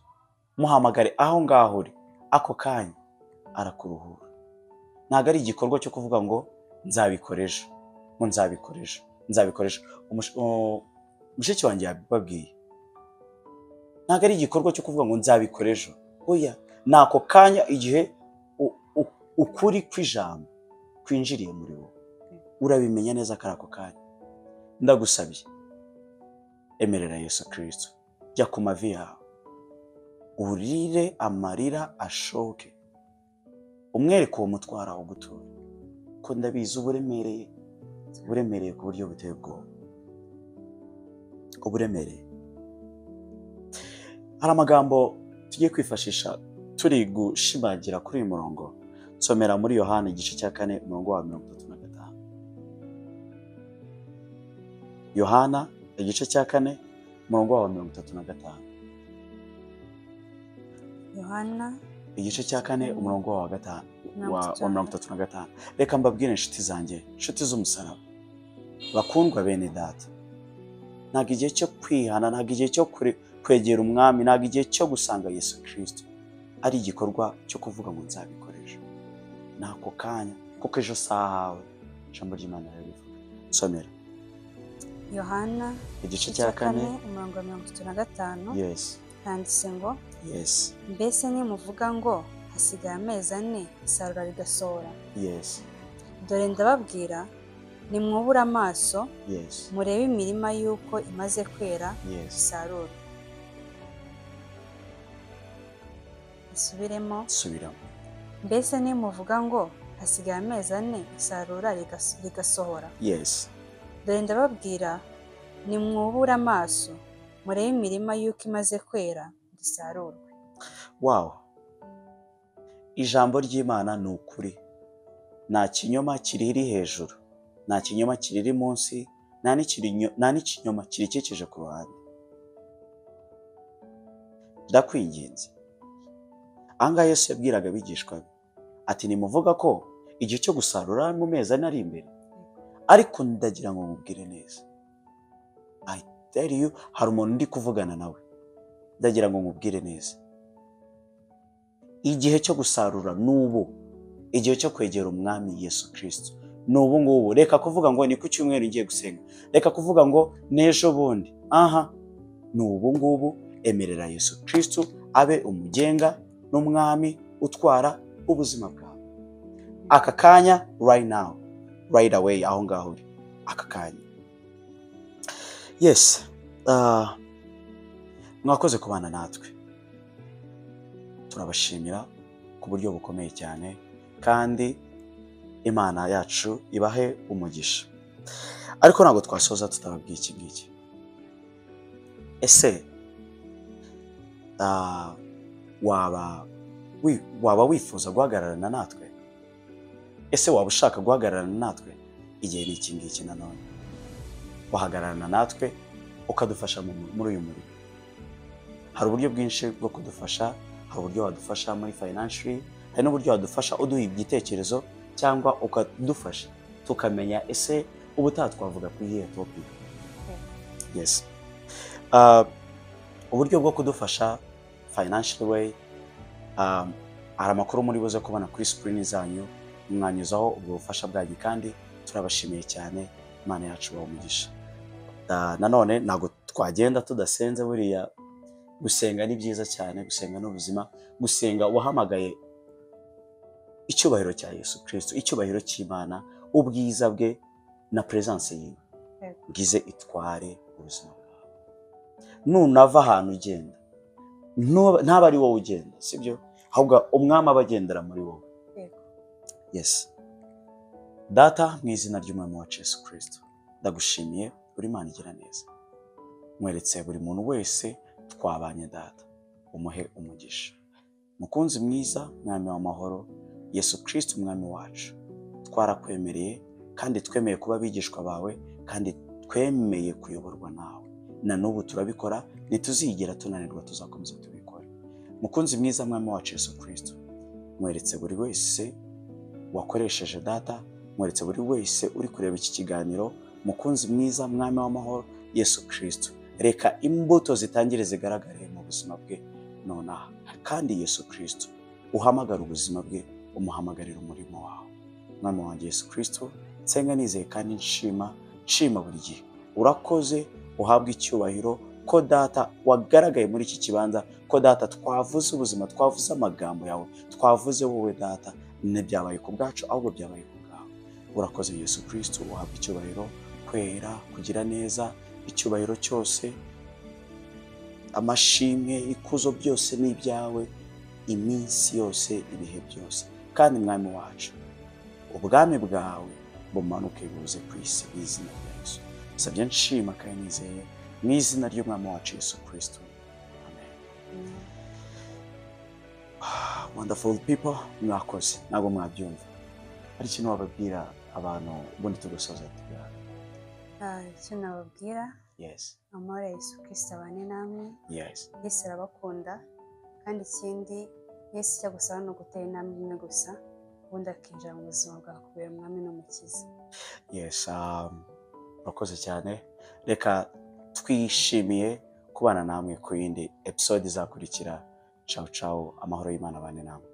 muhamagare aho ngaho uri, ako kanya arakuruhura. Ntabwo ari igikorwa cyo kuvuga ngo nzabikora ejo, ngo nzabikora ejo, nzabikora ejo. Mushiki wanjye yabibabwiye, ntabwo ari igikorwa cyo kuvuga ngo nzabikora ejo. Oya, ni ako kanya igihe ukuri kw'ijambo kwinjiriye muri wowe, urabimenya neza ko ari ako kanya. Ndagusabye, emerera Yesu Kristo, jya ku mavi yawe, urire amarira ashoke, umwereke uwo mutwaro aho gutura, ko ndabizi uburemereye, uburemereye ku buryo buteye ubwoba, uburemereye. Hari amagambo tugiye kwifashisha turi gushimangira kuri uyu murongo. Nsomera muri Yohana igice cya 4 umurongo wa 35. Yohana igice cya 4 umurongo wa 35. Yohana igice cya 4 umurongo wa 5 wa 35. Reka mbabwire inshuti zanjye, inshuti z'umusaraba, bakundwa bene data, ntabwo igihe cyo kwihana, ntabwo igihe cyo kwegera umwami, ntabwo igihe cyo gusanga Yesu Kristo ari igikorwa cyo kuvuga ngo nzabikoresha. Nako kanya, kuko ejo sahawe, ijambo ry'Imana rirabivuga. Nsomera Yohana igice cya 4 umurongo wa 35. Yes. Handitse ngo yes. Mbese nimuvuga ngo hasigaye amezi 4 isarura rigasohora. Yes. Dore ndababwira Nimwubure amaso, murebe imirima yuko imaze kwera, isarurwe. Isubiremo. Subiramo. Mbese nimuvuga ngo hasigaye amezi 4 isarura rigasohora. Dore ndababwira, nimwubure amaso, murebe imirima yuko imaze kwera, isarurwe. Wow. Ijambo ry'Imana ni ukuri. Nta kinyoma kiriri hejuru, nta kinyoma kiriri munsi, nta n'ikinyoma kirikikije ku ruhande. Ndakwinginze. Ahangaha Yesu yabwiraga abigishwa be ati nimuvuga ko igihe cyo gusarura mu mezi 4 ari imbere, ariko ndagira ngo mubwire neza. I tell you, hari umuntu ndi kuvugana nawe, ndagira ngo mubwire neza. Igihe cyo gusarura n'ubu, igihe cyo kwegera Umwami Yesu Kristo n'ubu ngubu. Reka kuvuga ngo ni ku cyumweru ngiye gusenga, reka kuvuga ngo n'ejo bundi. Aha n'ubu ngubu, emerera Yesu Kristo abe umugenga n'umwami utwara ubuzima bwawe aka kanya, right now, right away, aho ngaho uri aka kanya. Yes, mwakoze kubana natwe, turabashimira ku buryo bukomeye cyane, kandi Imana yacu ibahe umugisha. Ariko ntabwo twasoza tutababwiye iki ngiki. Ese waba wifuza guhagararana natwe? Ese waba ushaka guhagararana natwe? Igihe ni iki ngiki nanone wahagararana natwe ukadufasha muri uyu murimo. Hari uburyo bwinshi bwo kudufasha, hari uburyo wadufasha muri financially, hari n'uburyo wadufasha uduha igitekerezo cyangwa ukadufasha tukamenya ese ubutaha twavuga ku iyihe topic. Yes. Uburyo bwo kudufasha financial way, hari amakuru muri buze kubona kuri screen zanyu, mwanyuzaho ubwo bufasha bwanyu, kandi turabashimiye cyane. Imana yacu ibahe umugisha. Nanone ntabwo twagenda tudasenze. Buriya gusenga ni byiza cyane, gusenga ni ubuzima. Gusenga wahamagaye icyubahiro cya Yesu Kristo, icyubahiro cy'Imana, ubwiza bwe na presence yiwe ngize itware ubuzima bwawe. Nunava ahantu ugenda, ntaba ari wowe ugenda, sibyo? Ahubwo umwami aba agendera muri wowe. Yes. Data, mu izina ry'Umwami wacu Yesu Kristo, ndagushimiye, uri Imana igira neza. Mweretse buri muntu wese twabanye, Data, umuhe umugisha. Mukunzi mwiza, Mwami w'amahoro, Yesu Kristo Umwami wacu, twarakwemereye kandi twemeye kuba abigishwa bawe, kandi twemeye kuyoborwa nawe. Na n'ubu turabikora, ntituzigera tunanirwa, tuzakomeza tubikora. Mukunzi mwiza, Mwami wacu Yesu Kristo, mweretse buri wese wakoresheje data, mweretse buri wese uri kureba iki kiganiro. Mukunzi mwiza, Mwami w'amahoro Yesu Kristo, reka imbuto zitangire zigaragare mu buzima bwe nonaha. Kandi Yesu Kristo, uhamagara ubuzima bwe, umuhamagarira umurimo wawe. Mwami wanjye Yesu Kristo, nsenga nizeye kandi nshima buri gihe. Urakoze, uhabwe icyubahiro ko Data wagaragaye muri iki kibanza, ko Data twavuze ubuzima, twavuze amagambo yawe, twavuze wowe Data, ntibyabaye ku bwacu ahubwo byabaye ku bwawe. Urakoze Yesu Kristo, uhabwe icyubahiro, kwera, kugira neza, icyubahiro cyose, amashimwe, ikuzo byose ni ibyawe iminsi yose, ibihe byose. Kandi Mwami wacu, ubwami bwawe bumanuke buze ku isi mu izina rya Yesu. Nsabye nshima kandi nizeye mu izina ry'Umwami wacu Yesu Kristo. Amen. Wonderful people, mwakoze, ntabwo mwabyumva. Hari ikintu wababwira abantu ubundi tugasoza tugaha? Icyo nababwira, Yes. amahoro ya Yesu Kristo abane namwe. Yes. Yesu arabakunda, kandi ikindi Yesu icyo agusaba ni ugutera intambwe imwe gusa, ubundi akinjira mu buzima bwawe kubera Umwami n'Umukiza. Yes, urakoze cyane. Reka twishimiye kubana namwe ku yindi episode izakurikira. Ciao ciao, amahoro y'Imana abane namwe.